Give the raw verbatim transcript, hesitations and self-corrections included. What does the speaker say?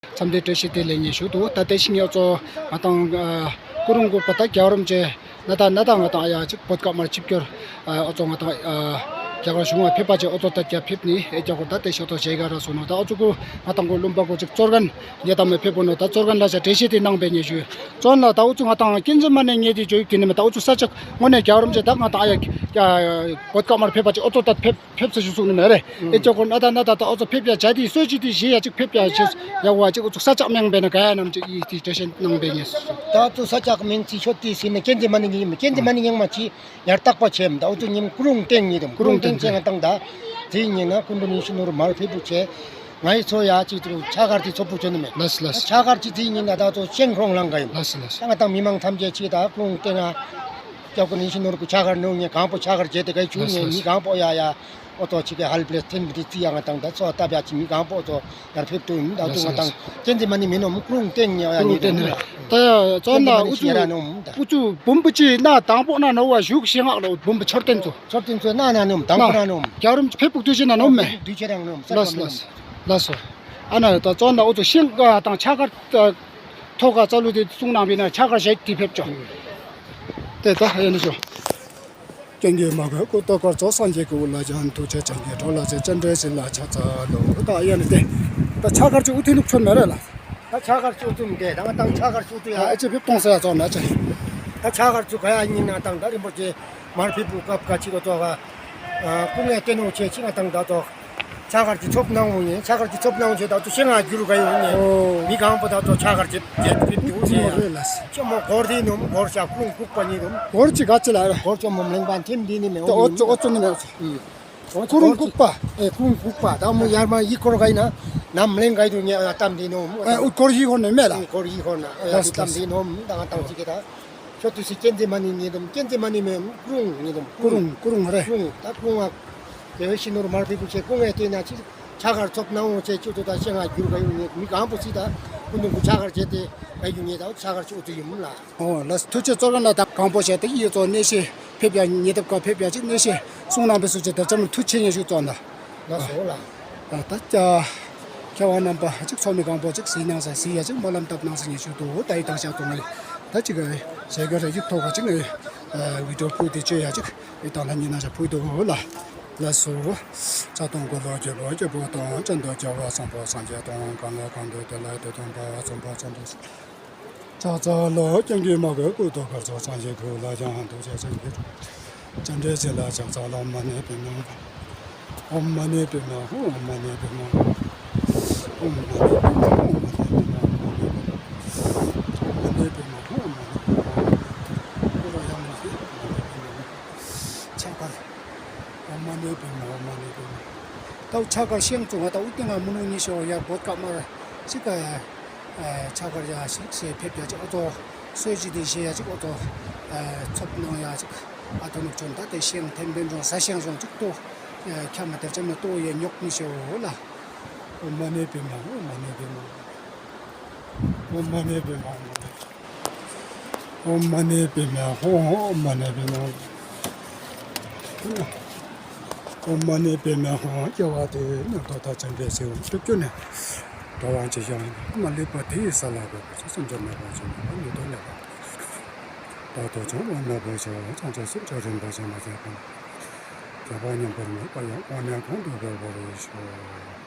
འཚམས་འདྲི་བཀྲ་ཤིས་བདེ་ལེགས་ཞུ་འདུག་ད་དེ་བཞིན་ཨ་ཙོ་ང་དང་ཨ་ཀུ་རུ་འགོག་པ་ད་རྒྱལ་བ་རིན་པོ་ཆེ་ན་ད་ན་ད་ང་དང་ཨ་ཡ་ཅིག་བོད་སྐབས་མར་ཆིབས་བསྒྱུར་ཨ་ཨ་ཙོ་ང་དང་ཨ་རྒྱ་གར་གཞུང་ལ་ཕེབས་པ་ཅིག་ཨ་ཙོ་ད་རྒྱ་ཕེབས་ནི་ཨེ་རྒྱ་གར་ད་དེ་ཤོ་ཏོ་ཇེ་ག་ར་སོ་ནོ་ད་ཨ་ཙོ་ཀུ་ང་དང་ཀུ་ལུམ་པ་ཀུ་ཅིག་གཙོ་རྒན་ཉེ་དམ་མེ་ཕེབས་པོ་ནོ་ད་གཙོ་རྒན་ལ་ཤ་འགྲེལ་བཤད་དེ་གནང་བས་ཉེ་ཞུ། ཙོན་ལ་ད་ཨུ་ཚུགས་ང་དང་ཀན་ཛི་མ་ནི་ངེས་དེ་བརྗོད་ཡིག་དེ་ནི་མི་ད་ཨུ་ཚུགས་ས་ཆག་དངོས་གནས་རྒྱལ་བ་རིན་པོ་ཆེ་ད་ང་དང་ཨ་ཡ་ཡ་བོད་སྐབས་མར་ཕེབས་པ་ཅིག་ཨུ་ཚུགས་ད་ཕེབས་ཕེབས་ས་ཞུ་གསུང་ནི་མེད་རེད། ཨེ་ཅོ་ཁོ་ན་ད་ན་ད་ད་ཨུ་ཚུགས་ཕེབས་ཡ་བྱ་དེ་སོ་ཅི་དེ་བཞི་ཡ་ཅིག་ཕེབས་ཡ་ཆེ་ཡ་བ་ཅིག་ཨུ་ཚུགས་ས་ཆག་མེང་བས་ན་ག་ཡ་ནམ་ཅིག་ཡིག་དེ་འགྲེལ་བཤད་གནང་བས་ཉེ་སོ། ད་ཨུ་ཚུགས་ས་ཆག་མེང་ཚི་ཤོད་དེ་སི་ནི་ཀན་ཛི་མ་ནི་ངེས་མི་ཀན་ཛི་མ་ནི་ངེས་མ་ཅི་ཡར་བརྟག་པ་ཆེ་མི་ད་ཨུ་ཚུགས་ཉིམ་ཀུ་རུང་ཏེང་ཉིད་དམ་ཀུ་རུང་ཏེང་ཅེ་ང་དང་ད་དེ་ཉིན་ན་ཀུན་འགྲོ་ནི་ཤི་ནོར་མར་ཕེབས་པོ་ཆེ། ང་ཡི་ཚོ་ཡ་གཅིག་ཏུ་ཕྱག་འཁར་གྱི་ཚོགས་པོ་བྱོན་ནི་མེད། ལགས་སོ་ལགས་སོ། ཕྱག་འཁར་གྱི་དེ་ཉིན་ན་ད་ཚོ་ཤེང་ཁྲོང་ལང་ག་ཡིན། ལགས་སོ་ལགས་སོ། ང་དང་མི་མང་ཐམས་ཅད་ཆེ་ད་ཀུན་ཏེ་ང་སྐྱབས་ཀུན་ཡིན་ཤི་ནོར་གུ་ཕྱག་འཁར་ནོ་ངས་གང་པོ་ཕྱག་འཁར་བྱས་ཏེ་ག་ཡི་ཆུ་ངས་མི་གང་པོ་ཡ་ཡ་ཨོ་ཏོ་ཅིག་གི་ཧལ་པ་ལས་ཐེན་པི་ཏི་ཙི་ཡ་ང་དང་ད་ཚོ་ལྟ་བྱ་ཅི་མི་གང་པོ་ཚོ་ཡར་ཕེབས་ཏུ་ཡིན། ད་ཚོ་ང་དང་ཀན་ཙི་མ་ནི་མི་ནོ་མི་ཀུན་ཏེ་ཉ་ཡ་ཀུན་ཏེ་ནི་ད་ཚོ་ན་ཨུ་ཚུགས་ཨུ་ཚུགས་བུམ་པ་ཅི་ན་དང་པོ་ན་ནོ་བ་བཞུགས་ཤེས་ངག་ལ་བུམ་པ་མཆོད་རྟེན་ཚོ། མཆོད་རྟེན་ཚོ་ན་ན་ནོ་དང་པོ་ན་ནོ་རྒྱལ་རིན་ཕེབས་པོ་དུས་ཆེན་ན་ནོ་མེ། དུས་ཆེན་རང་ནོ་ལགས་སོ་ལགས་སོ། ལགས་སོ། ཨ་ན་ད་ཙོ་ན་ཨུ་ཚུགས་ཤིང་དང་ཕྱག་འཁར་ཐོག་ག་རྩ་ལུ་དེ་གསུང་གནང་བས་ན་ཕྱག་འཁར་བཞེས་དེ་ཕེབས་ཆོག་དེ་ད་ཡ་ནི་ཤོ། ཀྱང་གི་མ་གོས་ཀུ་ཏོ་དཀར་ཚོགས་སངས་རྒྱས་ཀུ་ལ་ཅང་ཐུགས་རྗེ་ཅན་གྱི་གྲོགས་ལ་ཚེ་ཅན་འདྲེ་ཟིན་ལ་ཆ་ཚ་ལོ། ད་ཡ་ནི་དེ་ད་ཕྱག་འཁར་ཅིག་ཨུ་ཐུགས་ནུག་ཆོད་མེ་རེད་ལ། ད་ཕྱག་འཁར་ཅིག་ཨུ་ཐུགས་དེ་ད་ང་དང་ཕྱག་འཁར་ཅིག་ཨུ་ཐུགས་ཡ། ཨ་ཅེ་ཕེབས་གཏོང་ས་ཡ་ཚོགས་ན་ཅེ། ད་ཕྱག་འཁར་ཅིག་ག་ཡ་ཡིན་ན་དང་ད་རིན་པོ་ཆེ་མར་ཕེབས་པོ་སྐབས་ཀ་ཅིག་ག་ཚོགས་ག་སྐུ་ངལ་ཏེ་ནོ་ཆེ་ཅིག་ང་དང་ད་ཚོགས། ཕྱག་འཁར་གྱི་ཚོགས་གནང་འོང་ངས་ཕྱག་འཁར་གྱི་ཚོགས་གནང་འོང་ཆེ་ད་ཚོ་ཤེས་ང་རྒྱུ་རུ་ག་ཡོང་ངས་ཨོ། མི་གང་པོ་ད་ཚོ་ཕྱག་འཁར་བྱེད་བྱེད་ཕེབས་ཀྱི་འོང་ཆེ་ཡ། ཨོ་རེད་ལ་སི། ཅེ་མོ་སྒོར་དེ་ནོམ་སྒོར་ཤ་ཁུང་ཁུག་པ་ཉིད་དོམ། སྒོར་གྱི་ག་ཅི་ལ་རེད། སྒོར་ཅོ་མོ་མ་ལེན་པ་ཐེམ་འདི་ནི་མེད་ད་ཨོ་ཙོ་ཨོ་ཙོ་ནི་མེད་ཨོ་ཙོ། ཁུ་རུང་ཁུག་པ། ཨེ་ཁུང་ཁུག་པ་ད་མོ་ཡར་མ་ཡི་སྐོར་ག་ཡིན་ན་ནམ་ལེན་ག་ཡི་དུ་ཉེ་ཡ་གཏམ་འདི་ནོམ། ཨེ་ཨོ་སྒོར་ཡི་ཧོ་ནི་མེད་ལ། སྒོར་ཡི་ཧོ་ན་ཨེ་ཡ་ལགས་གཏམ་འདི་ནོམ་ད་ང་དང་ཅི་གེ་ད། ཁྱོད་དུ་སི་ཀན་ཙི་མ་ནི་ཉེ་དོམ་ཀན་ཙི་མ་ནི་མེད་ཁུ་རུང་ཉེ་དོམ། ཁུ་རུང་ཁུ་རུང་རེད། ཁུ་རུང་ད་ཁུ་རུང་ཨ། དེ་བས་ཤི་ནོར་མར་ཕེབས་པོ་ཆེ་སྐུ་ངལ་ཏེ་ན་ཅི། ཕྱག་འཁར་ཚོགས་གནང་འོང་ཆེ་ཁྱོད་དུ་ད་ཤེས་ང་རྒྱུར་ག་ཡོང་ངེ་མི་གང་པོ་སི་ད་ཀུན་དུ་ཕྱག་འཁར་བྱས་ཏེ་ག་ཡོང་ངེ་ད་ཕྱག་འཁར་ཆུ་དུ་ཡིན་ལ། ཨོ་ལགས་ཐུགས་རྗེ་གཙོ་རྒན་ལ་ད་གང་པོ་བྱས་ཏེ་ཡི་ཚོ་གནས་བཤད་ཕེབས་ཡ་ཉེ་དེབ་ཀ་ཕེབས་ཡ་ཅིག་གནས་བཤད་གསུང་གནང་པའི་སུ་ཆེ་ད་ཅམ་ཐུགས་ཆེ་ཉེ་ཞུ་ཙོ་ན། ལགས་སོ་ལ། ད་ད་ཀྱ་ཁྱེད་བ་རྣམ་པ་ཅིག་ཚོགས་མི་གང་པོ་ཅིག་གཟིགས་གནང་ས་གཟིགས་ཡ་ཅིག་སྨོན་ལམ་བཏབ་གནང་ས་ཉེ་ཞུ་དུ་ད་ཡི་དང་ཤ་ཏོ་ང་ལི་ད་ཅིག་ག་ཞེ་ག་རེ་ཡིག་ཐོག་ག་ཅིག་ང་བི་ཌིའོ་ཕུལ་ཏེ་བཅོས་ཡ་ཅིག་ཡི་དང་ལ་ཉི་ན་ཞག་ཕུལ་དུ་ལ། ལགས་སོ། ཕྱག་སྟོང་འཁོར་ལོ་སྐྱེ་བོ་སྐྱེ་བོ་དང་། ཅན་དུ་སྐྱེ་བོ་སངས་པོ་སངས་རྒྱས་དང་། གང་ལ་གང་འདུལ་དེ་ལ་དེ་དང་འབད་བ་ཚོམ་པ་ཚོམ་པ། ཕྱག་འཚལ་ལོ། ཀྱང་གི་མ་གོས་ཀུ་ཏོ་དཀར་ཚོགས་སངས་རྒྱས་ཀུན་ལ་ཡང་། ཐུགས་རྗེ་ཅན་གྱི་ཅན་འདྲེ་ཟིན་ལ་ཕྱག་འཚལ་ལོ། མ་ཎི་པདྨེ་ཧཱུྃ། ཨོཾ་མ་ཎི་པདྨེ་ཧཱུྃ། ཨོཾ་མ་ཎི་པདྨེ་ཧཱུྃ། ཨོཾ་མ་ཎི་པདྨེ་ཧཱུྃ། ཨོཾ་མ་ཎི་པདྨེ་ཧཱུྃ། ཨོཾ་མ་ཎི་པདྨེ་ཧཱུྃ། ཨོཾ་མ་ཎི་པདྨེ་ཧཱུྃ། ཨོཾ་མ་ཎི་པདྨེ་ཧཱུྃ། ཕྱག་འཁར། ཨོཾ་མ་ཎི་པདྨེ་ཧཱུྃ། ཨོཾ་མ་ཎི་པདྨེ་ཧཱུྃ། ད་ཕྱག་འཁར་ཤེང་བཙུགས་ང་ད་ཨུ་ཏི་ང་མུ་ནུ་ཉི་ཤོ་ཡ་བོད་ཀ་མར་ཅི་ཀ་ཡ། ཕྱག་འཁར་ཡ་ཞིག་ཞེས་ཕེབས་ཡ་ཅིག་ཨོ་ཏོ། སོས་ཅི་དེ་ཞེས་ཡ་ཅིག་ཨོ་ཏོ། ཚོགས་གནང་ཡ་ཅིག་ཨ་ཏོ་ནུབ་བྱོན་ད་དེ་ཤེང་ཐེམ་བེན་རོང་ས་ཤེང་རོང་ཅིག་ཏོ། ཁྱ་མ་དེར་ཅམ་ནི་ཏོ་ཡ་ཉོག་ཉི་ཤོ་ལ། ཨོཾ་མ་ཎི་པདྨེ་ཧཱུྃ། ཨོཾ་མ་ཎི་པདྨེ་ཧཱུྃ། ཨོཾ་མ་ཎི་པདྨེ་ཧཱུྃ། ཨོཾ་མ་ཎི་པདྨེ་ཧཱུྃ། ཨོཾ་མ་ཎི་པདྨེ་ཧཱུྃ། ཨོཾ་མ་ཎི་པདྨེ་ཧཱུྃ། སྐྱེ་བ་དེའི་ནང་དུ་ད་ཅམ་པའི་སེའུ་སྟོབས་བཅུ་ནས་འགྲོ་བ་ཇི་བཞིན་མ་ལུས་པ་དེ་ཡི་ས་ལ་འགོད་པ་ཆོས་སུ་འཇོག་མེད་པ་ཆོས་མེད་པ་ཉིད་དུ་གནས་པ། ད་ལྟ་ཚང་བ་ན་བུ་ཆོས་བྱང་ཆུབ་སེམས་མཆོག་རིན་པོ་ཆེ་མ་ཟད་པ། རྒྱལ་བ་མཉམ་པར་མོས་པ་ཡང་དབང་ལྡན་གང་དུ་འཕེལ་བར་ཤོག།